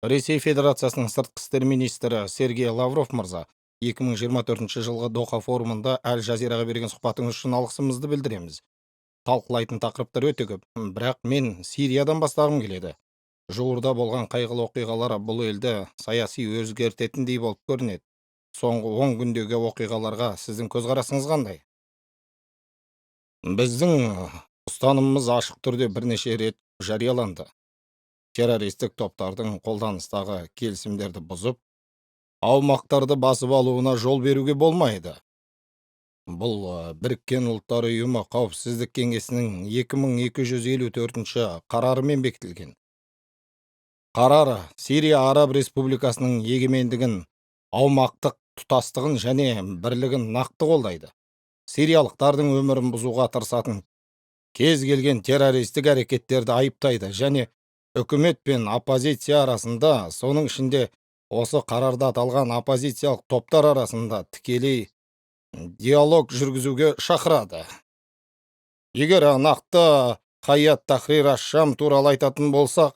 Ресей Федерациясының сыртқы істер министрі Сергей Лавров мырза, 2024 жылғы Доха форумында Әл Жазираға берген сұхбатыңыз үшін алғысымызды білдіреміз. Талқылайтын тақырыптар өте көп, бірақ мен Сириядан бастағым келеді. Жуырда болған қайғылы оқиғалар бұл елді саяси өзгертетіндей болып көрінеді. Соңғы 10 күндегі оқиғаларға сіздің көзқарасыңыз қандай? Біздің ұстанымымыз ашық түрде бірнеше рет жарияланды. Террористік топтардың қолданыстағы келісімдерді бұзып, аумақтарды басып алуына жол беруге болмайды. Бұл Біріккен Ұлттар Ұйымы Қауіпсіздік Кеңесінің 2254 қарарымен бекітілген. Қарар Сирия Араб Республикасының егемендігін, аумақтық тұтастығын және бірлігін нақты қолдайды. Сириялықтардың өмірін бұзуға тырысатын кез келген террористік әрекеттерді айыптайды және үкімет пен оппозиция арасында, соның ішінде осы қарарда аталған оппозициялық топтар арасында тікелей диалог жүргізуге шақырады. Егер нақты Хаят Тахрир аш-Шам туралы айтатын болсақ,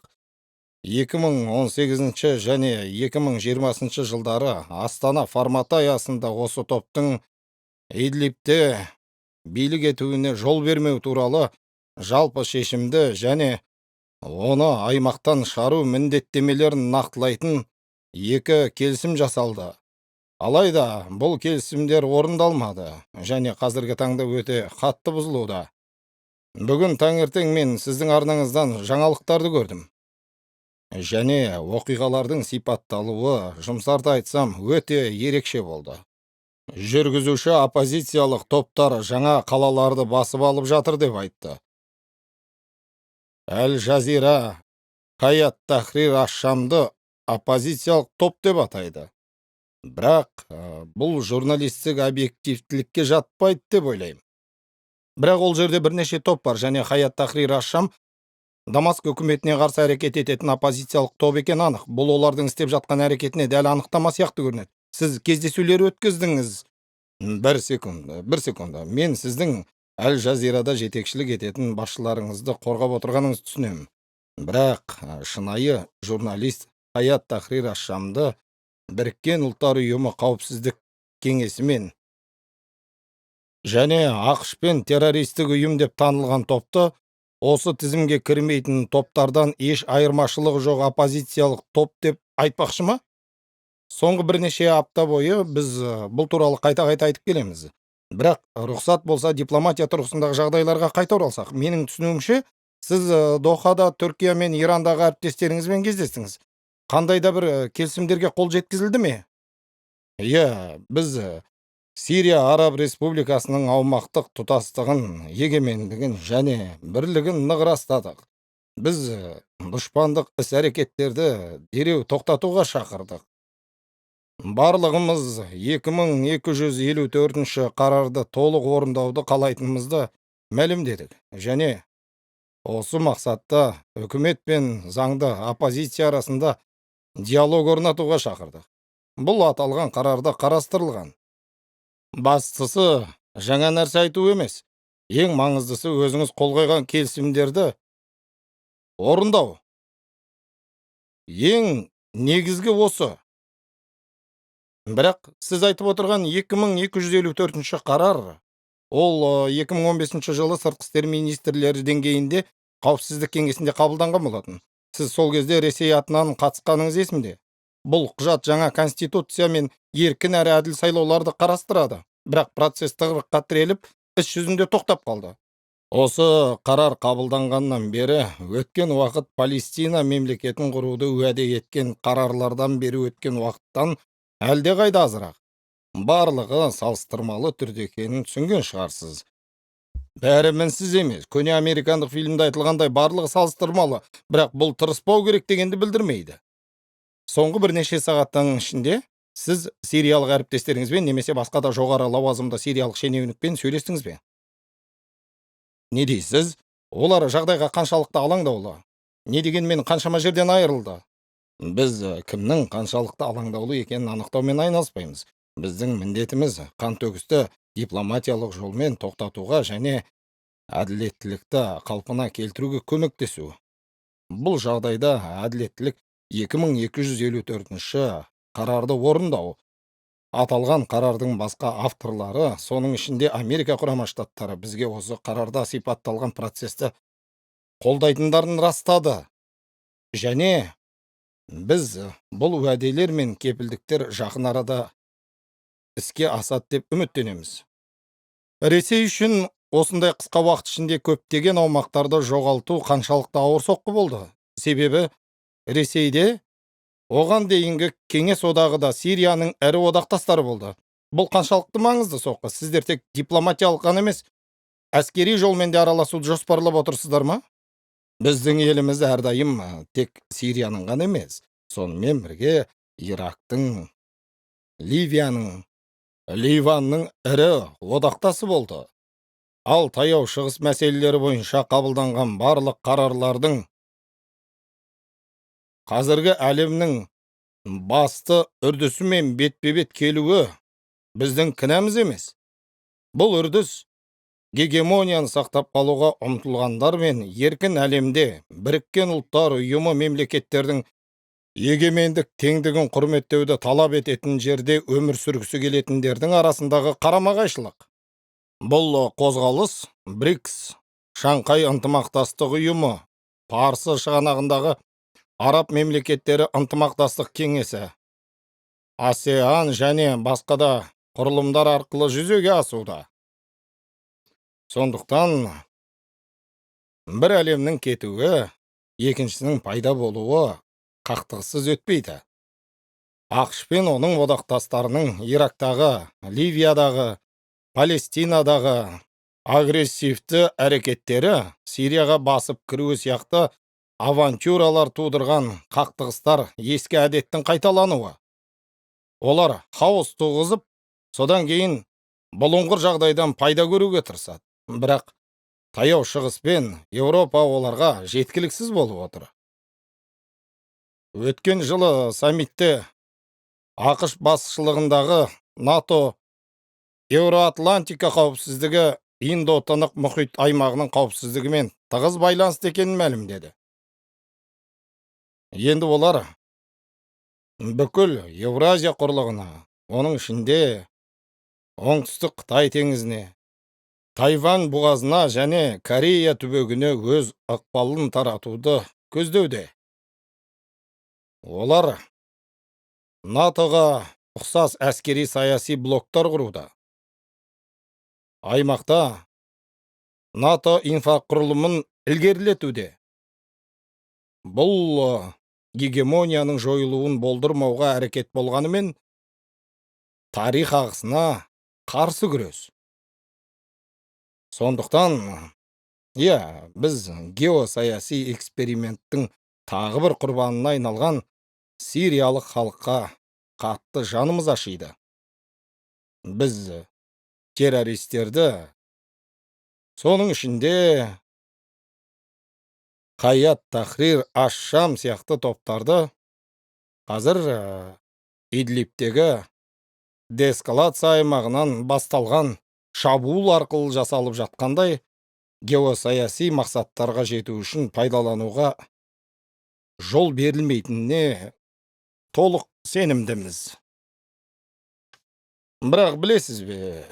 2018 және 2020 жылдары Астана форматы аясында осы топтың Идлибте билік етуіне жол бермеу туралы жалпы шешімді және оны аймақтан шығару міндеттемелерін нақтылайтын екі келісім жасалды. Алайда бұл келісімдер орындалмады және қазіргі таңда өте қатты бұзылуда. Бүгін таңертең мен сіздің арнаңыздан жаңалықтарды көрдім. Және оқиғалардың сипатталуы, жұмсарта айтсам, өте ерекше болды. Жүргізуші оппозициялық топтар жаңа қалаларды басып алып жатыр деп айтты. Әл Жазира Хаят Тахрир аш-Шамды оппозициялық топ деп атайды. Бірақ бұл журналистік объективтілікке жатпайды деп ойлаймын. Бірақ ол жерде бірнеше топ бар және Хаят Тахрир аш-Шам Дамаск үкіметіне қарсы әрекет ететін оппозициялық топ екені анық. Бұл олардың істеп жатқан әрекетіне дәл анықтама сияқты көрінеді. Сіз кездесулер өткіздіңіз. Бір секунд, бір секунд. Мен сіздің Әл Жазирада жетекшілік ететін басшыларыңызды қорғап отырғаныңызды түсінемін. Бірақ шынайы журналист Хаят Тахрир аш-Шамды Біріккен Ұлттар Ұйымы Қауіпсіздік Кеңесімен және АҚШ-пен террористік ұйым деп танылған топты осы тізімге кірмейтін топтардан еш айырмашылығы жоқ оппозициялық топ деп айтпақшы ма? Соңғы бірнеше апта бойы біз бұл туралы қайта-қайта айтып келеміз. Бірақ рұқсат болса, дипломатия тұрғысындағы жағдайларға қайта оралсақ. Менің түсінуімше, сіз Дохада Түркия мен Ирандағы әріптестеріңізбен кездестіңіз. Қандай да бір келісімдерге қол жеткізілді ме? Иә, біз Сирия Араб Республикасының аумақтық тұтастығын, егемендігін және бірлігін нық растадық. Біз дұшпандық іс-әрекеттерді дереу тоқтатуға шақырдық. Барлығымыз 2254 қарарды толық орындауды қалайтынымызды мәлімдедік және осы мақсатта үкімет пен заңды оппозиция арасында диалог орнатуға шақырдық. Бұл аталған қарарда қарастырылған. Бастысы жаңа нәрсе айту емес. Ең маңыздысы өзіңіз қол қойған келісімдерді орындау. Ең негізгі осы. Бірақ сіз айтып отырған 2254 қарар ол 2015 жылы сыртқы істер министрлері деңгейінде Қауіпсіздік кеңесінде қабылданған болатын. Сіз сол кезде Ресей атынан қатысқаныңыз есімде. Бұл құжат жаңа конституция мен еркін әрі әділ сайлауларды қарастырады. Бірақ процесс тығырыққа тіреліп, іс жүзінде тоқтап қалды. Осы қарар қабылданғаннан бері өткен уақыт Палестина мемлекетін құруды уәде еткен қарарлардан бері өткен уақыттан әлдеқайда азырақ. Барлығы салыстырмалы түрде екенін түсінген шығарсыз. Бәрі мінсіз емес. Көне американдық фильмде айтылғандай, барлығы салыстырмалы, бірақ бұл тырыспау керек дегенді білдірмейді. Соңғы бірнеше сағаттың ішінде сіз сириялық әріптестеріңізбен немесе басқа да жоғары лауазымды сириялық шенеунікпен сөйлестіңіз бе? Не дейсіз? Олар жағдайға қаншалықты алаңдаулы? Не дегенмен қаншама жерден айырылды? Біз кімнің қаншалықты алаңдаулы екенін анықтаумен айналыспаймыз. Біздің міндетіміз қантөгісті дипломатиялық жолмен тоқтатуға және әділеттілікті қалпына келтіруге көмектесу. Бұл жағдайда әділеттілік 2254 қарарды орындау. Аталған қарардың басқа авторлары, соның ішінде Америка Құрама Штаттары, бізге осы қарарда сипатталған процесті қолдайтындарын растады. Және біз бұл уәделер мен кепілдіктер жақын арада іске асады деп үміттенеміз. Ресей үшін осындай қысқа уақыт ішінде көптеген аумақтарды жоғалту қаншалықты ауыр соққы болды? Себебі Ресейде оған дейінгі Кеңес одағы да Сирияның ірі одақтастары болды. Бұл қаншалықты маңызды соққы? Сіздер тек дипломатиялық ғана емес, әскери жолмен де араласуды жоспарлап отырсыздар ма? Біздің еліміз әрдайым тек Сирияның ғана емес, сонымен бірге Ирактың, Ливияның, Ливанның ірі одақтасы болды. Ал Таяу Шығыс мәселелері бойынша қабылданған барлық қарарлардың қазіргі әлемнің басты үрдісімен бетпе-бет келуі біздің кінәміз емес. Бұл үрдіс гегемонияны сақтап қалуға ұмтылғандар мен еркін әлемде Біріккен Ұлттар Ұйымы мемлекеттердің егемендік теңдігін құрметтеуді талап ететін жерде өмір сүргісі келетіндердің арасындағы қарама-қайшылық. Бұл қозғалыс БРИКС, Шанхай ынтымақтастық ұйымы, Парсы шығанағындағы Араб мемлекеттері ынтымақтастық кеңесі, АСЕАН және басқа да құрылымдар арқылы жүзеге асуда. Сондықтан бір әлемнің кетуі, екіншісінің пайда болуы қақтығыссыз өтпейді. АҚШ пен оның одақтастарының Ирактағы, Ливиядағы, Палестинадағы агрессивті әрекеттері, Сирияға басып кіруі сияқты авантюралар тудырған қақтығыстар ескі әдеттің қайталануы. Олар хаос туғызып, содан кейін бұлыңғыр жағдайдан пайда көруге тырысады. Бірақ Таяу Шығыс пен Еуропа оларға жеткіліксіз болып отыр. Өткен жылы саммитте АҚШ басшылығындағы НАТО Еуроатлантика қауіпсіздігі Индо-Тынық мұхит аймағының қауіпсіздігімен тығыз байланысты екенін мәлімдеді. Енді олар бүкіл Еуразия құрлығына, оның ішінде Оңтүстік Қытай теңізіне, Тайвань бұғазына және Корея түбегіне өз ықпалын таратуды көздеуде. Олар НАТО-ға ұқсас әскери саяси блоктар құруда. Аймақта НАТО инфрақұрылымын ілгерілетуде. Бұл гегемонияның жойылуын болдырмауға әрекет болғанымен, тарих ағысына қарсы күрес. Сондықтан, иә, біз геосаяси эксперименттің тағы бір құрбанына айналған сириялық халыққа қатты жанымыз ашиды. Біз террористерді, соның ішінде Хаят Тахрир аш-Шам сияқты топтарды қазір Идлибтегі деэскалация аймағынан басталған шабуыл арқылы жасалып жатқандай геосаяси мақсаттарға жету үшін пайдалануға жол берілмейтініне толық сенімдіміз. Бірақ білесіз бе,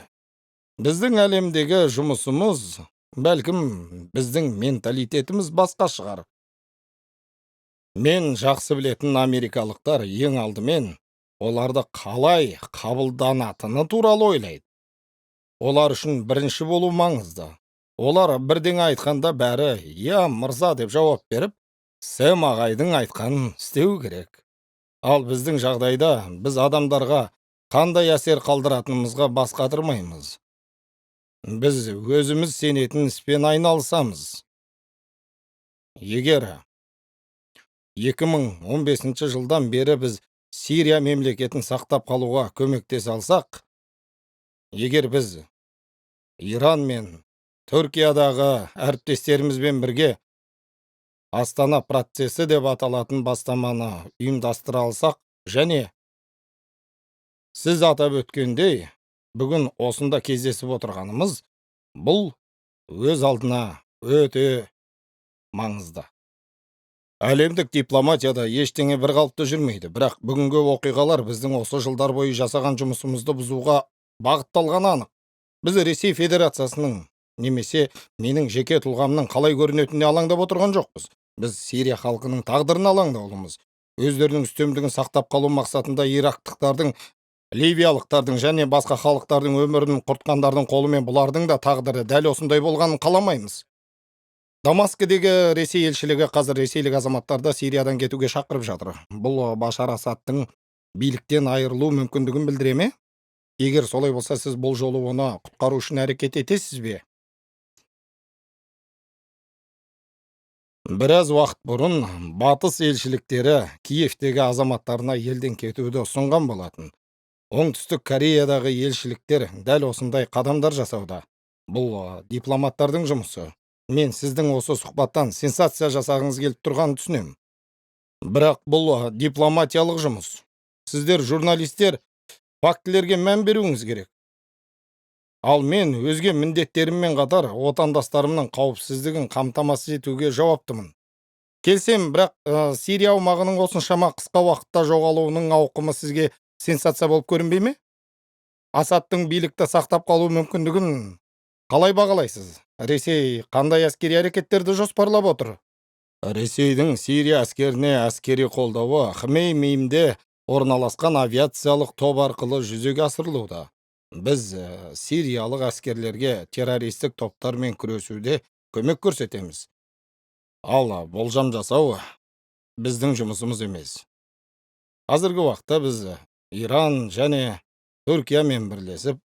біздің әлемдегі жұмысымыз, бәлкім біздің менталитетіміз басқа шығар. Мен жақсы білетін америкалықтар ең алдымен оларды қалай қабылданатыны туралы ойлайды. Олар үшін бірінші болу маңызды. Олар бірдеңе айтқанда бәрі «иә, мырза» деп жауап беріп, Сэм ағайдың айтқанын істеу керек. Ал біздің жағдайда біз адамдарға қандай әсер қалдыратынымызға бас қатырмаймыз. Біз өзіміз сенетін іспен айналысамыз. Егер 2015 жылдан бері біз Сирия мемлекетін сақтап қалуға көмектесе алсақ, егер біз Иран мен Түркиядағы әріптестерімізбен бірге Астана процесі деп аталатын бастаманы ұйымдастыра алсақ және сіз атап өткендей, бүгін осында кездесіп отырғанымыз бұл өз алдына өте маңызды. Әлемдік дипломатияда ештеңе бір қалыпты жүрмейді, бірақ бүгінгі оқиғалар біздің осы жылдар бойы жасаған жұмысымызды бұзуға бағытталғаны анық. Біз Ресей Федерациясының немесе менің жеке тұлғамның қалай көрінетініне алаңдап отырған жоқпыз. Біз Сирия халқының тағдырына алаңдаулымыз. Өздерінің үстемдігін сақтап қалу мақсатында ирактықтардың, ливиялықтардың және басқа халықтардың өмірін құртқандардың қолымен бұлардың да тағдыры дәл осындай болғанын қаламаймыз. Дамаскідегі Ресей елшілігі қазір ресейлік азаматтарды Сириядан кетуге шақырып жатыр. Бұл Башар Асадтың биліктен айырылу мүмкіндігін білдіре ме? Егер солай болса, сіз бұл жолы оны құтқару үшін әрекет етесіз бе? Біраз уақыт бұрын Батыс елшіліктері Киевтегі азаматтарына елден кетуді ұсынған болатын. Оңтүстік Кореядағы елшіліктер дәл осындай қадамдар жасауда. Бұл дипломаттардың жұмысы. Мен сіздің осы сұхбаттан сенсация жасағыңыз келіп тұрғанын түсінемін. Бірақ бұл дипломатиялық жұмыс. Сіздер, журналистер, фактілерге мән беруіңіз керек. Ал мен өзге міндеттеріммен қатар отандастарымның қауіпсіздігін қамтамасыз етуге жауаптымын. Келсем, бірақ Сирия аумағының осыншама қысқа уақытта жоғалуының ауқымы сізге сенсация болып көрінбей ме? Асадтың билікті сақтап қалу мүмкіндігін қалай бағалайсыз? Ресей қандай әскери әрекеттерді жоспарлап отыр? Ресейдің Сирия әскеріне әскери қолдауы Хмеймимде орналасқан авиациялық топ арқылы жүзеге асырылуда. Біз сириялық әскерлерге террористік топтармен күресуде көмек көрсетеміз. Ал болжам жасау біздің жұмысымыз емес. Қазіргі уақытта біз Иран және Түркиямен бірлесіп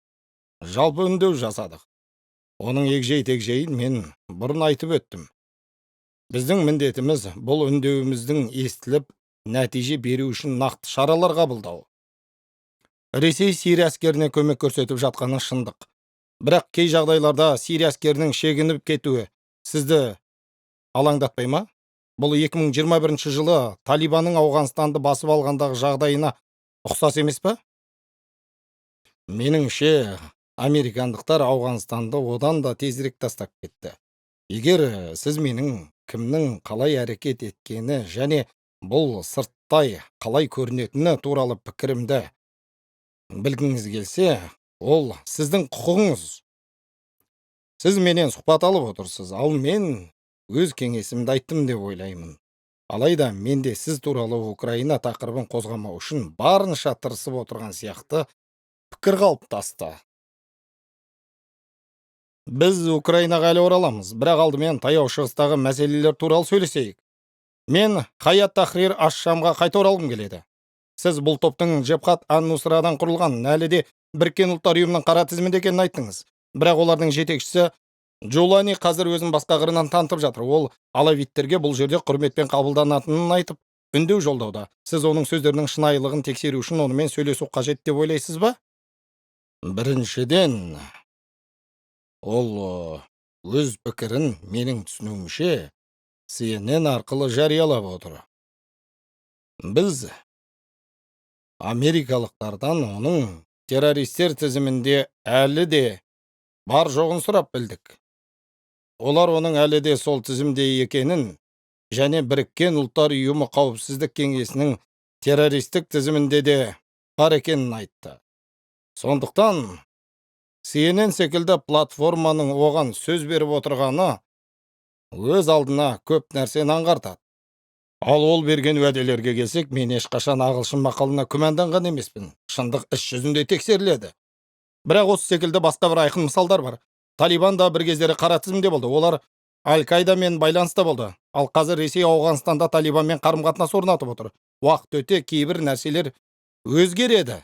жалпы үндеу жасадық. Оның егжей-тегжейін мен бұрын айтып өттім. Біздің міндетіміз бұл үндеуіміздің естіліп, нәтиже беру үшін нақты шаралар қабылдау. Ресей Сирия әскеріне көмек көрсетіп жатқаны шындық. Бірақ кей жағдайларда Сирия әскерінің шегініп кетуі сізді алаңдатпай ма? Бұл 2021 жылы Талибанның Ауғанстанды басып алғандағы жағдайына ұқсас емес пе? Меніңше, американдықтар Ауғанстанды одан да тезірек тастап кетті. Егер сіз менің кімнің қалай әрекет еткені және бұл сырттай қалай көрінетіні туралы пікірімді білгіңіз келсе, ол сіздің құқығыңыз. Сіз менен сұхбат алып отырсыз, ал мен өз кеңесімді айттым деп ойлаймын. Алайда мен де сіз туралы Украина тақырыбын қозғамау үшін барынша тырысып отырған сияқты пікір қалыптасты. Біз Украинаға әлі ораламыз, бірақ алдымен Таяу Шығыстағы мәселелер туралы сөйлесейік. Мен Хаят Тахрир аш-Шамға қайта оралғым келеді. Сіз бұл топтың Джебхат ан-Нусрадан құрылған, әлі де Біріккен Ұлттар Ұйымының қара тізімінде екенін айттыңыз. Бірақ олардың жетекшісі Джулани қазір өзін басқа қырынан танытып жатыр. Ол алавиттерге бұл жерде құрметпен қабылданатынын айтып, үндеу жолдауда. Сіз оның сөздерінің шынайылығын тексеру үшін онымен сөйлесу қажет деп ойлайсыз ба? Біріншіден, ол өз пікірін менің түсінуімше CNN арқылы жариялап отыр. Біз америкалықтардан оның террористер тізімінде әлі де бар жоғын сұрап білдік. Олар оның әлі де сол тізімде екенін және Біріккен Ұлттар Ұйымы Қауіпсіздік Кеңесінің террористік тізімінде де бар екенін айтты. Сондықтан CNN секілді платформаның оған сөз беріп отырғаны өз алдына көп нәрсені аңғартады. Ал ол берген уәделерге келсек, мен ешқашан ағылшын мақалына күмәнданған емеспін. Шындық іс жүзінде тексеріледі. Бірақ осы секілді басқа бір айқын мысалдар бар. Талибан да бір кездері қара тізімде болды. Олар Аль-Каидамен байланыста болды. Ал қазір Ресей Ауғанстанда Талибанмен қарым-қатынас орнатып отыр. Уақыт өте кейбір нәрселер өзгереді.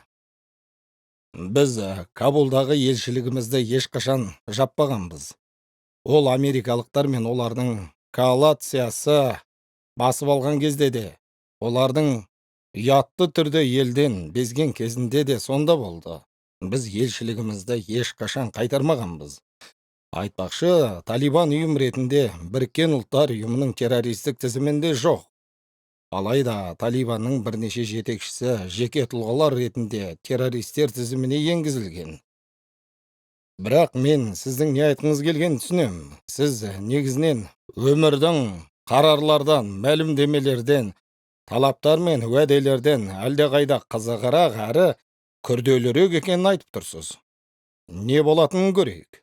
Біз Кабулдағы елшілігімізді ешқашан жаппағанбыз. Ол америкалықтар мен олардың коалициясы басып алған кезде де, олардың ұятты түрде елден безген кезінде де сонда болды. Біз елшілігімізді ешқашан қайтармағанбыз. Айтпақшы, Талибан ұйым ретінде Біріккен Ұлттар Ұйымының террористік тізімінде жоқ. Алайда Талибанның бірнеше жетекшісі жеке тұлғалар ретінде террористер тізіміне енгізілген. Бірақ мен сіздің не айтқыңыз келгенін түсінемін. Сіз негізінен өмірдің Қарарлардан, мәлімдемелерден, талаптар мен уәделерден әлдеқайда қызығырақ әрі күрделірек екенін айтып тұрсыз. Не болатынын көрейік.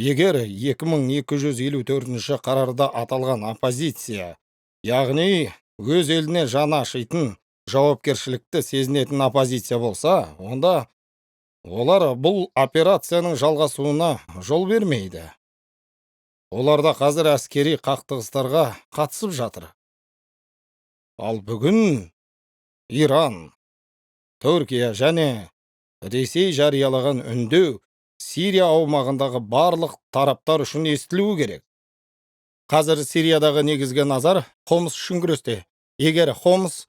Егер 2254 қарарда аталған оппозиция, яғни өз еліне жаны ашитын, жауапкершілікті сезінетін оппозиция болса, онда олар бұл операцияның жалғасуына жол бермейді. Олар да қазір әскери қақтығыстарға қатысып жатыр. Ал бүгін Иран, Түркия және Ресей жариялаған үндеу Сирия аумағындағы барлық тараптар үшін естілуі керек. Қазір Сириядағы негізгі назар Хомс үшін күресте. Егер Хомс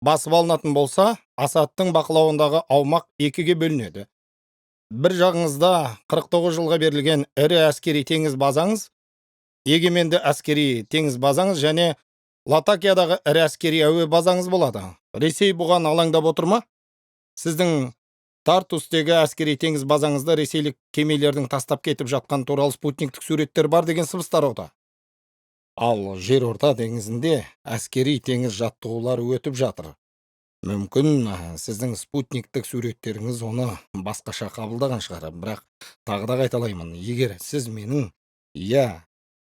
басып алынатын болса, Асадтың бақылауындағы аумақ екіге бөлінеді. Бір жағыңызда 49 жылға берілген ірі әскери теңіз базаңыз, егеменді әскери теңіз базаңыз және Латакиядағы ірі әскери әуе базаңыз болады. Ресей бұған алаңдап отыр ма? Сіздің Тартустегі әскери теңіз базаңызда ресейлік кемелердің тастап кетіп жатқан туралы спутниктік суреттер бар деген сыбыс тарауда. Ал Жерорта теңізінде әскери теңіз жаттығулары өтіп жатыр. Мүмкін сіздің спутниктік суреттеріңіз оны басқаша қабылдаған шығар, бірақ тағы да қайталаймын, егер сіз менің, иә,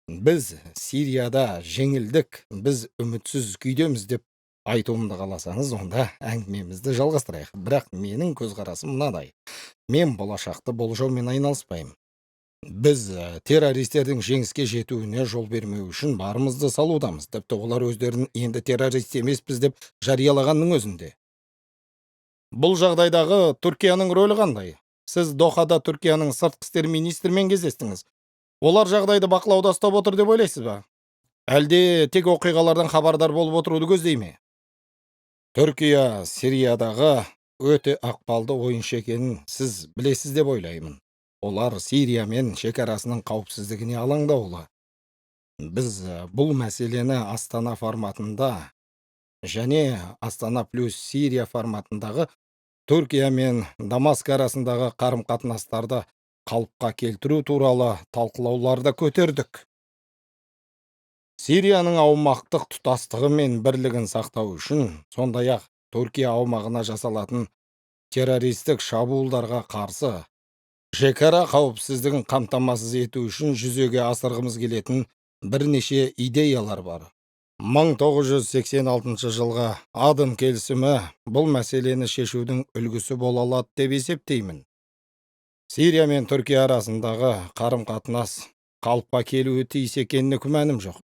біз Сирияда жеңілдік, біз үмітсіз күйдеміз деп айтуымды қаласаңыз, онда әңгімемізді жалғастырайық. Бірақ менің көзқарасым мынадай. Мен болашақты болжаумен айналыспаймын. Біз террористердің жеңіске жетуіне жол бермеу үшін барымызды салудамыз. Тіпті олар өздерін енді террорист емеспіз деп жариялағанның өзінде. Бұл жағдайдағы Түркияның рөлі қандай? Сіз Дохада Түркияның сыртқы істер министрімен кездестіңіз. Олар жағдайды бақылауда ұстап отыр деп ойлайсыз ба? Әлде тек оқиғалардан хабардар болып отыруды көздей ме? Түркия Сириядағы өте ықпалды ойыншы екенін сіз білесіз деп ойлаймын. Олар Сирия мен шекарасының қауіпсіздігіне алаңдаулы. Біз бұл мәселені Астана форматында және Астана плюс Сирия форматындағы Түркия мен Дамаск арасындағы қарым-қатынастарды қалыпқа келтіру туралы талқылауларда көтердік. Сирияның аумақтық тұтастығы мен бірлігін сақтау үшін, сондай-ақ Түркия аумағына жасалатын террористік шабуылдарға қарсы шекара қауіпсіздігін қамтамасыз ету үшін жүзеге асырғымыз келетін бірнеше идеялар бар. 1986 жылғы Аден келісімі бұл мәселені шешудің үлгісі бола алады деп есептеймін. Сирия мен Түркия арасындағы қарым-қатынас қалыпқа келуі тиіс екеніне күмәнім жоқ.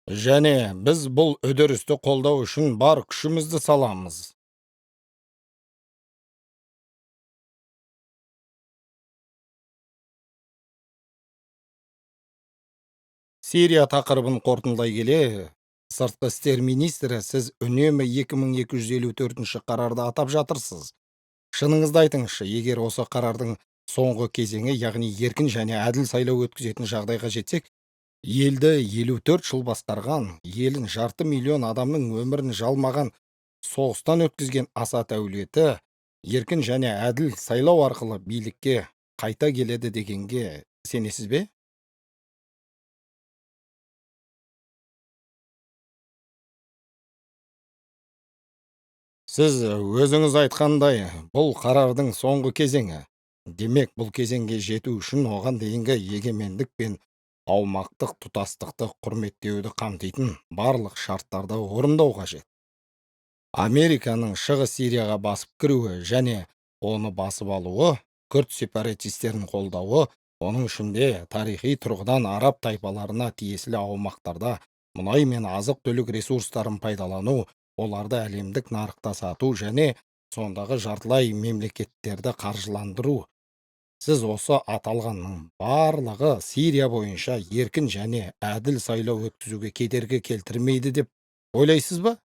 Және біз бұл үдерісті қолдау үшін бар күшімізді саламыз. Сирия тақырыбын қорытындылай келе, сыртқы істер министрі, сіз үнемі 2254 қарарды атап жатырсыз. Шыныңызды айтыңызшы, егер осы қарардың соңғы кезеңі, яғни еркін және әділ сайлау өткізетін жағдайға жетсек, елді 54 жыл басқарған, елін жарты миллион адамның өмірін жалмаған, соғыстан өткізген Асад әулеті еркін және әділ сайлау арқылы билікке қайта келеді дегенге сенесіз бе? Сіз өзіңіз айтқандай, бұл қарардың соңғы кезеңі. Демек, бұл кезеңге жету үшін оған дейінгі егемендік пен аумақтық тұтастықты құрметтеуді қамтитын барлық шарттарды орындау қажет. Американың Шығыс Сирияға басып кіруі және оны басып алуы, күрд сепаратистерін қолдауы, оның ішінде тарихи тұрғыдан араб тайпаларына тиесілі аумақтарда мұнай мен азық-түлік ресурстарын пайдалану, оларды әлемдік нарықта сату және сондағы жартылай мемлекеттерді қаржыландыру. Сіз осы аталғанның барлығы Сирия бойынша еркін және әділ сайлау өткізуге кедергі келтірмейді деп ойлайсыз ба?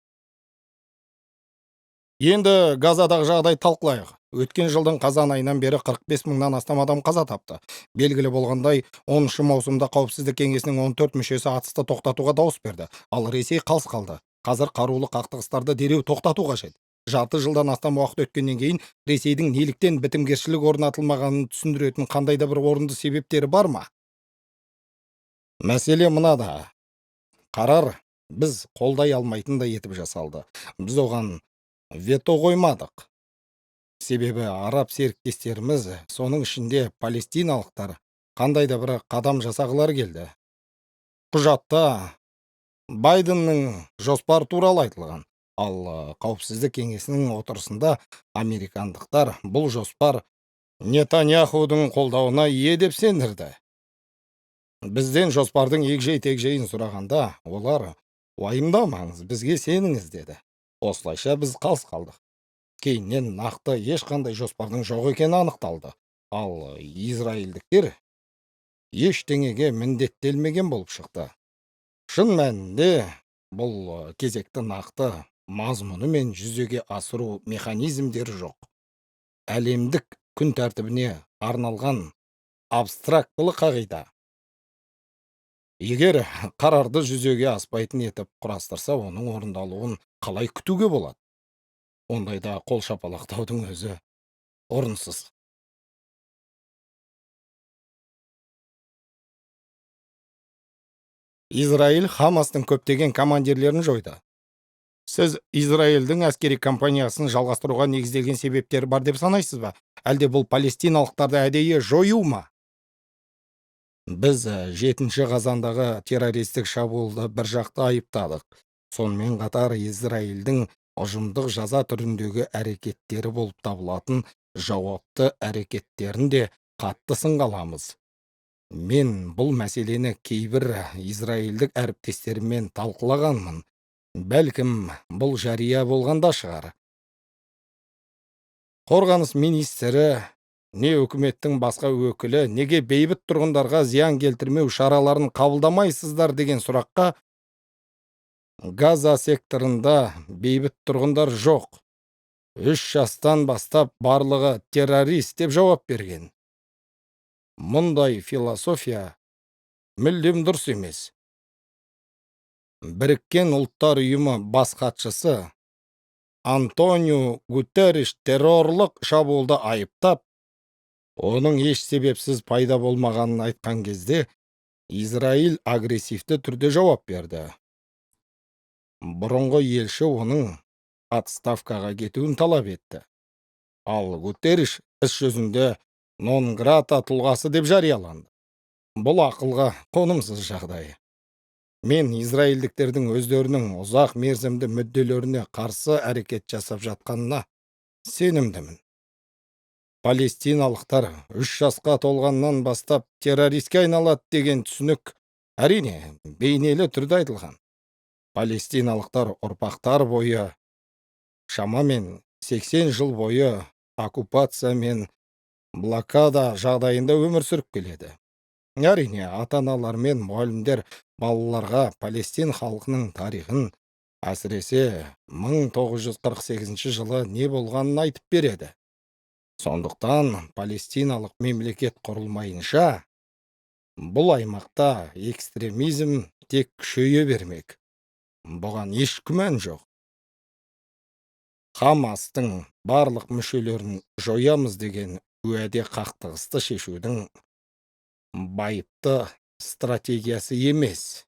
Енді Газадағы жағдайды талқылайық. Өткен жылдың қазан айынан бері 45 мыңнан астам адам қаза тапты. Белгілі болғандай, 10 маусымда Қауіпсіздік кеңесінің 14 мүшесі атысты тоқтатуға дауыс берді, ал Ресей қалыс қалды. Қазір қарулы қақтығыстарды дереу тоқтату қажет. Жарты жылдан астам уақыт өткеннен кейін Ресейдің неліктен бітімгершілік орнатылмағанын түсіндіретін қандай да бір орынды себептері бар ма? Мәселе мынада. Қарар Біз қолдай алмайтындай етіп жасалды. Біз оған вето қоймадық. Себебі араб серіктестеріміз, соның ішінде палестиналықтар, қандай да бір қадам жасағылары келді. Құжатта Байденнің жоспары туралы айтылған. Ал қауіпсіздік кеңесінің отырысында американдықтар бұл жоспар Нетаньяхудың қолдауына ие деп сендірді. Бізден жоспардың егжей-тегжейін сұрағанда, олар уайымдамаңыз, бізге сеніңіз деді. Осылайша біз қалыс қалдық. Кейіннен нақты ешқандай жоспардың жоқ екені анықталды. Ал израильдіктер ештеңеге міндеттелмеген болып шықты. Шын мәнінде бұл кезекті нақты мазмұны мен жүзеге асыру механизмдері жоқ. Әлемдік күн тәртібіне арналған абстрактылы қағида. Егер қарарды жүзеге аспайтын етіп құрастырса, оның орындалуын қалай күтуге болады? Ондайда қол шапалақтаудың өзі орынсыз. Израиль Хамастың көптеген командирлерін жойды. Сіз Израильдің әскери кампаниясын жалғастыруға негізделген себептері бар деп санайсыз ба? Әлде бұл палестиналықтарды әдейі жою ма? Біз 7 қазандағы террористік шабуылды бір жақты айыптадық. Сонымен қатар Израильдің ұжымдық жаза түріндегі әрекеттері болып табылатын жауапты әрекеттерін де қатты сынға аламыз. Мен бұл мәселені кейбір израильдік әріптестеріммен талқылағанмын. Бәлкім, бұл жария болғанда шығар. Қорғаныс министрі, не үкіметтің басқа өкілі, неге бейбіт тұрғындарға зиян келтірмеу шараларын қабылдамайсыздар деген сұраққа Газа секторында бейбіт тұрғындар жоқ. 3 жастан бастап барлығы террорист деп жауап берген. Мұндай философия мүлдем дұрыс емес. Біріккен Ұлттар Ұйымы бас хатшысы Антонио Гутерриш террорлық шабуылды айыптап, оның еш себепсіз пайда болмағанын айтқан кезде Израиль агрессивті түрде жауап берді. Бұрынғы елші оның отставкаға кетуін талап етті. Ал Гутерриш іс жүзінде нон-грата тұлғасы деп жарияланды. Бұл ақылға қонымсыз жағдай. Мен израильдіктердің өздерінің ұзақ мерзімді мүдделеріне қарсы әрекет жасап жатқанына сенімдімін. Палестиналықтар 3 жасқа толғаннан бастап террористке айналады деген түсінік әрине бейнелі түрде айтылған. Палестиналықтар ұрпақтар бойы, шамамен 80 жыл бойы оккупация мен блокада жағдайында өмір сүріп келеді. Әрине, ата-аналар мен мұғалімдер балаларға Палестин халқының тарихын, әсіресе 1948 жылы не болғанын айтып береді. Сондықтан палестиналық мемлекет құрылмайынша бұл аймақта экстремизм тек күшейе бермек. Бұған еш күмән жоқ. Хамастың барлық мүшелерін жоямыз деген уәде қақтығысты шешудің байыпты стратегиясы емес.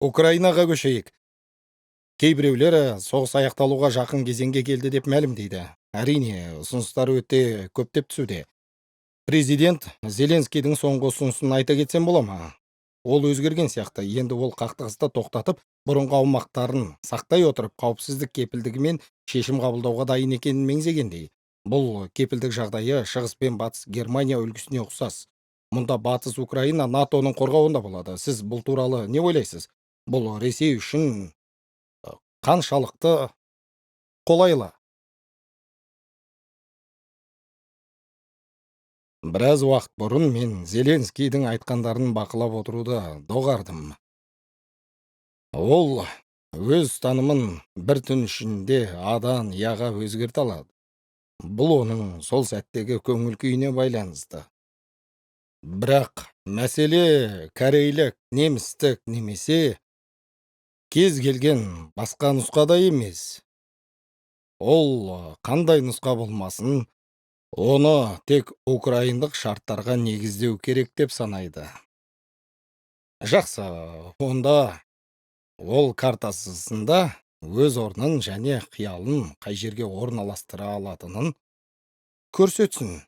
Украинаға көшейік. Кейбіреулері соғыс аяқталуға жақын кезеңге келді деп мәлімдейді. Әрине, ұсыныстар өте көптеп түсуде. Президент Зеленскийдің соңғы ұсынысын айта кетсем бола ма? Ол өзгерген сияқты. Енді ол қақтығысты тоқтатып, бұрынғы аумақтарын сақтай отырып, қауіпсіздік кепілдігімен шешім қабылдауға дайын екенін меңзегендей. Бұл кепілдік жағдайы Шығыс пен Батыс Германия үлгісіне ұқсас. Мұнда Батыс Украина НАТО-ның қорғауында болады. Сіз бұл туралы не ойлайсыз? Бұл Ресей үшін қаншалықты қолайлы? Біраз уақыт бұрын мен Зеленскийдің айтқандарын бақылап отыруды доғардым. Ол өз ұстанымын бір түн ішінде адан яға өзгерте алады. Бұл оның сол сәттегі көңіл күйіне байланысты. Бірақ мәселе корейлік, немістік немесе кез келген басқа нұсқада емес. Ол қандай нұсқа болмасын, оны тек украиндық шарттарға негіздеу керек деп санайды. Жақсы, онда ол картасында өз орнын және қиялын қай жерге орналастыра алатынын көрсетсін.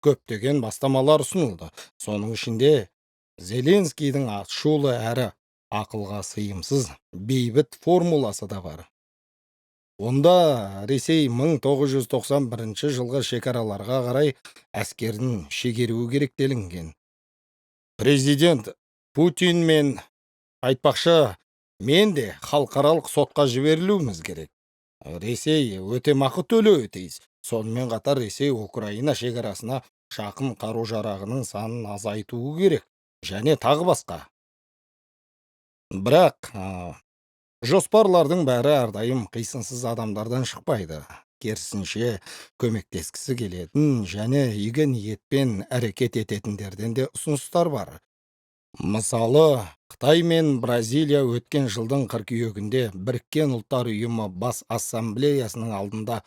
Көптеген бастамалар ұсынылды. Соның ішінде Зеленскийдің атышулы әрі ақылға сыйымсыз бейбіт формуласы да бар. Онда Ресей 1991 жылғы шекараларға қарай әскерін шегеруі керек делінген. Президент Путин мен, айтпақшы, мен де халықаралық сотқа жіберілуіміз керек. Ресей өтемақы төлеуі тиіс. Сонымен қатар Ресей Украина шекарасына жақын қару-жарағының санын азайтуы керек және тағы басқа. Бірақ жоспарлардың бәрі әрдайым қисынсыз адамдардан шықпайды. Керісінше, көмектескісі келетін және игі ниетпен әрекет ететіндерден де ұсыныстар бар. Мысалы, Қытай мен Бразилия өткен жылдың қыркүйегінде Біріккен Ұлттар Ұйымы Бас Ассамблеясының алдында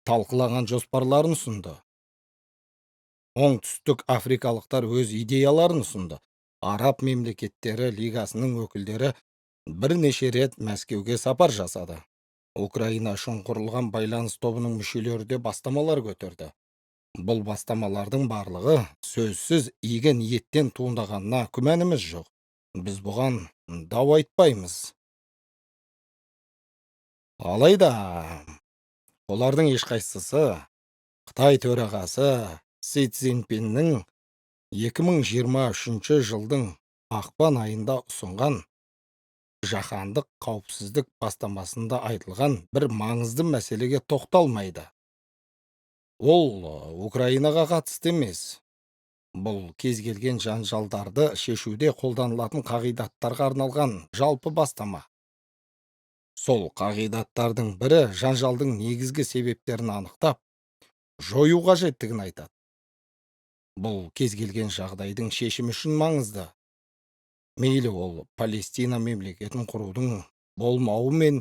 талқылаған жоспарларын ұсынды. Оңтүстік африкалықтар өз идеяларын ұсынды. Араб мемлекеттері лигасының өкілдері бірнеше рет Мәскеуге сапар жасады. Украина үшін құрылған байланыс тобының мүшелері де бастамалар көтерді. Бұл бастамалардың барлығы сөзсіз игі ниеттен туындағанына күмәніміз жоқ. Біз бұған дау айтпаймыз. Алайда олардың ешқайсысы Қытай төрағасы Си Цзиньпиннің 2023 жылдың ақпан айында ұсынған жаһандық қауіпсіздік бастамасында айтылған бір маңызды мәселеге тоқталмайды. Ол Украинаға қатысты емес. Бұл кез келген жанжалдарды шешуде қолданылатын қағидаттарға арналған жалпы бастама. Сол қағидаттардың бірі жанжалдың негізгі себептерін анықтап, жою қажеттігін айтады. Бұл кез келген жағдайдың шешімі үшін маңызды. Мейлі ол Палестина мемлекетін құрудың болмауы мен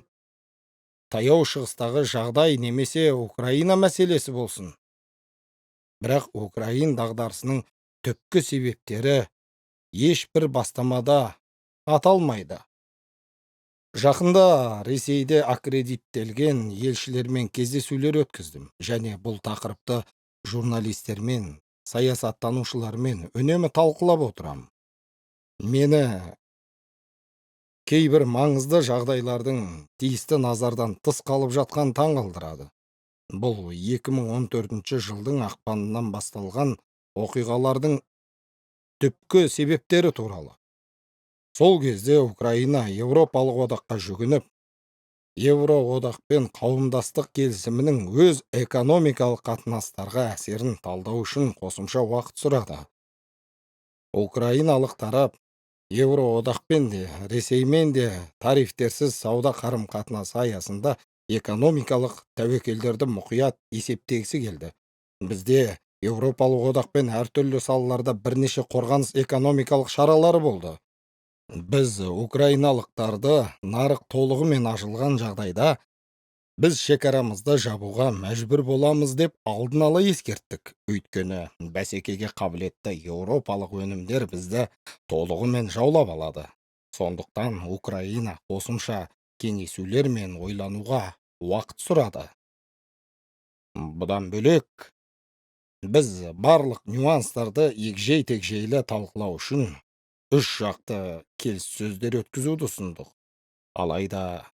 Таяу Шығыстағы жағдай немесе Украина мәселесі болсын. Бірақ Украин дағдарысының түпкі себептері ешбір бастамада аталмайды. Жақында Ресейде аккредиттелген елшілермен кездесулер өткіздім және бұл тақырыпты журналистермен, саясаттанушылармен үнемі талқылап отырамын. Мені кейбір маңызды жағдайлардың тиісті назардан тыс қалып жатқан таңғалдырады. Бұл 2014 жылдың ақпанынан басталған оқиғалардың түпкі себептері туралы. Сол кезде Украина Еуропалық одаққа жүгініп, Еуроодақпен қауымдастық келісімінің өз экономикалық қатынастарға әсерін талдау үшін қосымша уақыт сұрады. Украиналық тарап Еуроодақпен де, Ресеймен де тарифтерсіз сауда қарым-қатынасы аясында экономикалық тәуекелдерді мұқият есептегісі келді. Бізде Еуропалық одақпен әртүрлі салаларда бірнеше қорғаныс экономикалық шаралары болды. Біз украиналықтарды нарық толығымен ашылған жағдайда біз шекарамызды жабуға мәжбүр боламыз деп алдын ала ескерттік. Өйткені бәсекеге қабілетті еуропалық өнімдер бізді толығымен жаулап алады. Сондықтан Украина қосымша кеңесулер мен ойлануға уақыт сұрады. Бұдан бөлек, біз барлық нюанстарды егжей-тегжейлі талқылау үшін үш жақты келіссөздер өткізуді ұсындық. Алайда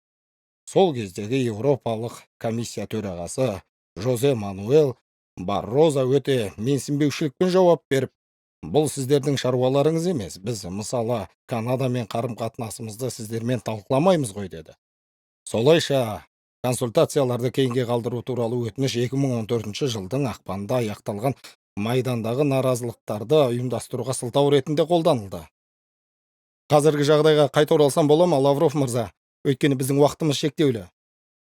сол кездегі Еуропалық комиссия төрағасы Жозе Мануэл Барроза өте менсінбеушілікпен жауап беріп, бұл сіздердің шаруаларыңыз емес, біз мысалы Канадамен қарым-қатынасымызды сіздермен талқыламаймыз ғой деді. Солайша консультацияларды кейінге қалдыру туралы өтініш 2014 жылдың ақпанында аяқталған Майдандағы наразылықтарды ұйымдастыруға сылтау ретінде қолданылды. Қазіргі жағдайға қайта оралсам бола ма, Лавров мырза? Өйткені біздің уақытымыз шектеулі.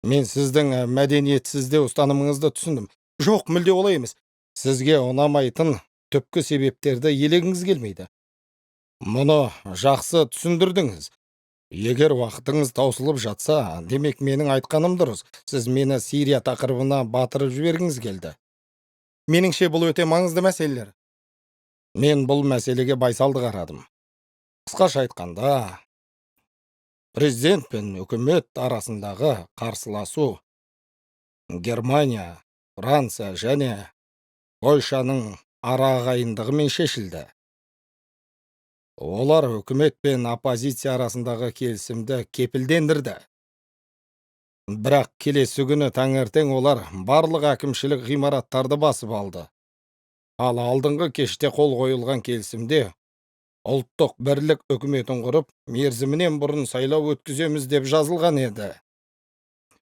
Мен сіздің мәдениетсіздеу ұстанымыңызды түсіндім. Жоқ, мүлде олай емес. Сізге ұнамайтын түпкі себептерді елегіңіз келмейді. Мұны жақсы түсіндірдіңіз. Егер уақытыңыз таусылып жатса, демек, менің айтқаным дұрыс. Сіз мені Сирия тақырыбына батырып жібергіңіз келді. Меніңше, бұл өте маңызды мәселелер. Мен бұл мәселеге байсалды қарадым. Қысқаша айтқанда, президент пен үкімет арасындағы қарсыласу Германия, Франция және Польшаның арағайындығымен шешілді. Олар үкімет пен оппозиция арасындағы келісімді кепілдендірді. Бірақ келесі күні таңертең олар барлық әкімшілік ғимараттарды басып алды. Ал алдыңғы кеште қол қойылған келісімде ұлттық бірлік үкіметін құрып, мерзімінен бұрын сайлау өткіземіз деп жазылған еді.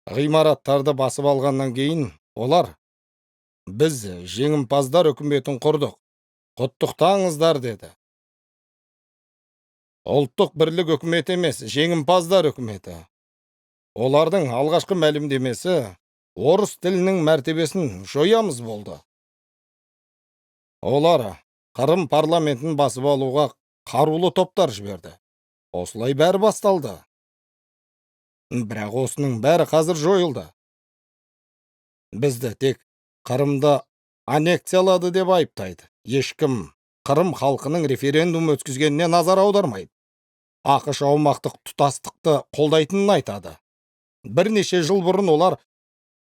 Ғимараттарды басып алғаннан кейін олар: «Біз жеңімпаздар үкіметін құрдық, құттықтаңыздар», – деді. Ұлттық бірлік үкіметі емес, жеңімпаздар үкіметі. Олардың алғашқы мәлімдемесі «орыс тілінің мәртебесін жоямыз» болды. Олар Қырым парламентін басып алуға қарулы топтар жіберді. Осылай бәрі басталды. Бірақ осының бәрі қазір жойылды. Бізді тек Қырымды аннексиялады деп айыптайды. Ешкім Қырым халқының референдум өткізгеніне назар аудармайды. АҚШ аумақтық тұтастықты қолдайтынын айтады. Бірнеше жыл бұрын олар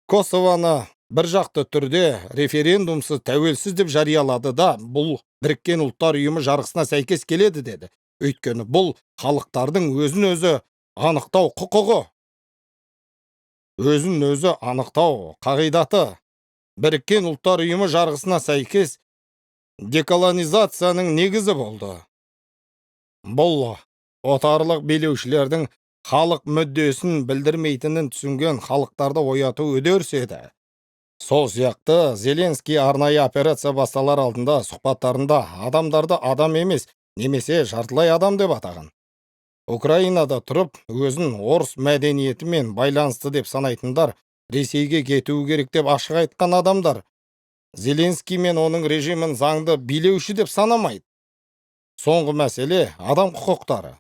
Косованы бір жақты түрде референдумсыз тәуелсіз деп жариялады да, бұл Біріккен Ұлттар Ұйымы жарғысына сәйкес келеді деді. Өйткені бұл халықтардың өзін өзі анықтау құқығы. Өзін өзі анықтау қағидаты Біріккен Ұлттар Ұйымы жарғысына сәйкес деколонизацияның негізі болды. Бұл отарлық билеушілердің халық мүддесін білдірмейтінін түсінген халықтарды ояту үдерісі еді. Сол сияқты Зеленский арнайы операция басталар алдында сұхбаттарында адамдарды адам емес немесе жартылай адам деп атаған. Украинада тұрып, өзін орыс мәдениетімен байланысты деп санайтындар Ресейге кетуі керек деп ашық айтқан адамдар Зеленский мен оның режимін заңды билеуші деп санамайды. Соңғы мәселе – адам құқықтары.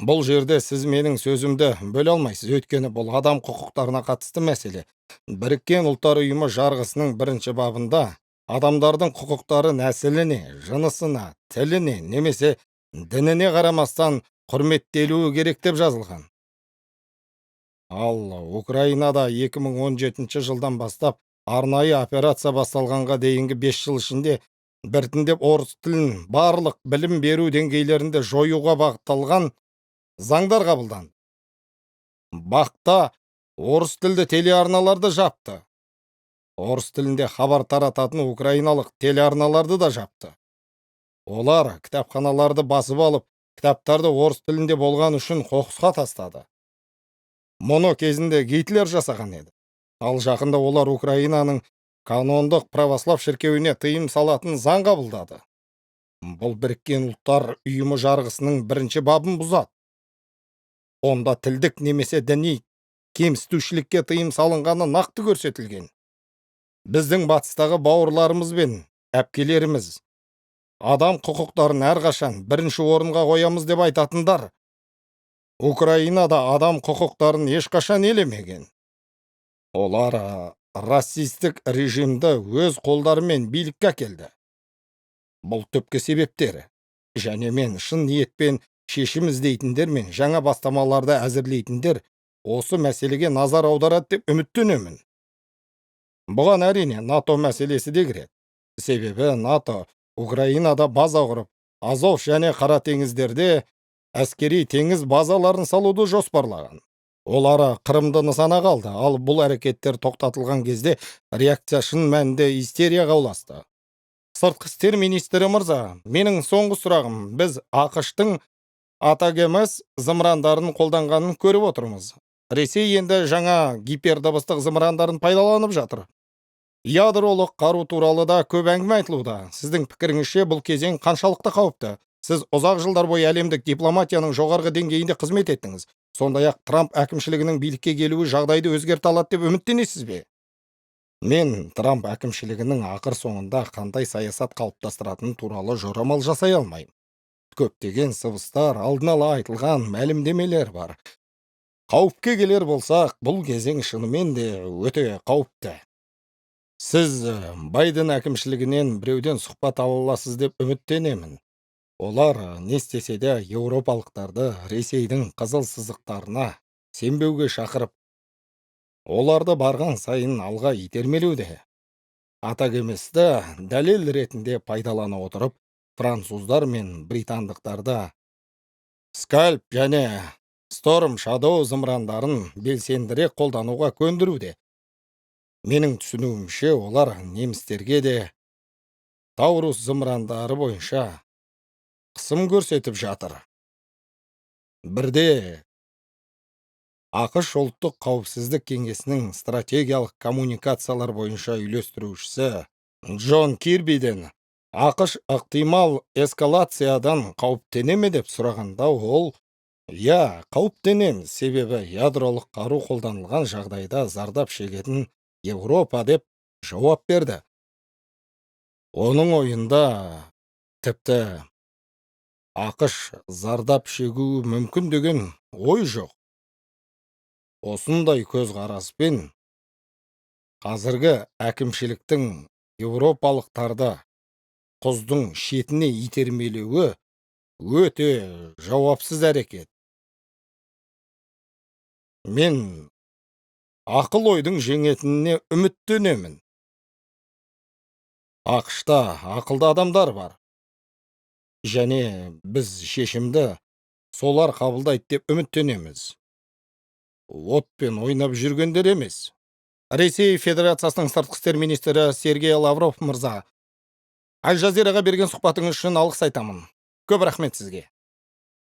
Бұл жерде сіз менің сөзімді бөле алмайсыз, өйткені бұл адам құқықтарына қатысты мәселе. Біріккен Ұлттар Ұйымы жарғысының бірінші бабында адамдардың құқықтары нәсіліне, жынысына, тіліне немесе дініне қарамастан құрметтелуі керек деп жазылған. Ал Украинада 2017 жылдан бастап арнайы операция басталғанға дейінгі 5 жыл ішінде біртіндеп орыс тілін барлық білім беру деңгейлерінде жоюға бағытталған заңдар қабылданды. БАҚ-та орыс тілді телеарналарды жапты. Орыс тілінде хабар тарататын украиналық телеарналарды да жапты. Олар кітапханаларды басып алып, кітаптарды орыс тілінде болған үшін қоқысқа тастады. Мұны кезінде Гитлер жасаған еді. Ал жақында олар Украинаның канондық православ шіркеуіне тыйым салатын заң қабылдады. Бұл Біріккен Ұлттар Ұйымы жарғысының бірінші бабын бұзады. Онда тілдік немесе діни кемсітушілікке тыйым салынғаны нақты көрсетілген. Біздің батыстағы бауырларымыз бен әпкелеріміз адам құқықтарын әрқашан бірінші орынға қоямыз деп айтатындар Украинада адам құқықтарын ешқашан елемеген. Олар расистік режимді өз қолдарымен билікке әкелді. Бұл түпкі себептері. Және мен шын ниетпен шешім іздейтіндер мен жаңа бастамаларды әзірлейтіндер осы мәселеге назар аударады деп үміттенемін. Бұған, әрине, НАТО мәселесі де кіреді. Себебі НАТО Украинада база құрып, Азов және Қара теңіздерде әскери теңіз базаларын салуды жоспарлаған. Олар Қырымды нысанаға алды, ал бұл әрекеттер тоқтатылған кезде реакция шын мәнінде истерияға ұласты. Сыртқы істер министрі мырза, менің соңғы сұрағым: біз АҚШ-тың ATACMS зымырандарын қолданғанын көріп отырмыз. Ресей енді жаңа гипердыбыстық зымырандарын пайдаланып жатыр. Ядролық қару туралы да көп әңгіме айтылуда. Сіздің пікіріңізше, бұл кезең қаншалықты қауіпті? Сіз ұзақ жылдар бойы әлемдік дипломатияның жоғарғы деңгейінде қызмет еттіңіз. Сондай-ақ Трамп әкімшілігінің билікке келуі жағдайды өзгерте алады деп үміттенесіз бе? Мен Трамп әкімшілігінің ақыр соңында қандай саясат қалыптастыратыны туралы жорамал жасай алмаймын. Көптеген сыбыстар, алдын ала айтылған мәлімдемелер бар. Қауіпке келер болсақ, бұл кезең шынымен де өте қауіпті. Сіз Байден әкімшілігінен біреуден сұхбат ала аласыз деп үміттенемін. Олар не істесе де, еуропалықтарды Ресейдің қызыл сызықтарына сенбеуге шақырып, оларды барған сайын алға итермелеуде. ATACMS-ті дәлел ретінде пайдалана отырып, француздар мен британдықтарды Скальп және Storm Shadow зымырандарын белсендірек қолдануға көндіруде. Менің түсінуімше, олар немістерге де Таурус зымырандары бойынша қысым көрсетіп жатыр. Бірде АҚШ Ұлттық қауіпсіздік кеңесінің стратегиялық коммуникациялар бойынша үйлестірушісі Джон Кирбиден АҚШ ықтимал эскалациядан қауіптене ме деп сұрағанда, ол: «Иә, қауіптенеміз, себебі ядролық қару қолданылған жағдайда зардап шегетін Еуропа», – деп жауап берді. Оның ойында тіпті АҚШ зардап шегуі мүмкін деген ой жоқ. Осындай көзқараспен қазіргі әкімшіліктің еуропалықтарды құздың шетіне итермелеуі өте жауапсыз әрекет. Мен ақыл ойдың жеңетініне үміттенемін. АҚШ-та ақылды адамдар бар және біз шешімді солар қабылдайды деп үміттенеміз, отпен ойнап жүргендер емес. Ресей Федерациясының сыртқы істер министрі Сергей Лавров мырза, Аль Жазираға берген сұхбатыңыз үшін алғыс айтамын. Көп рахмет сізге.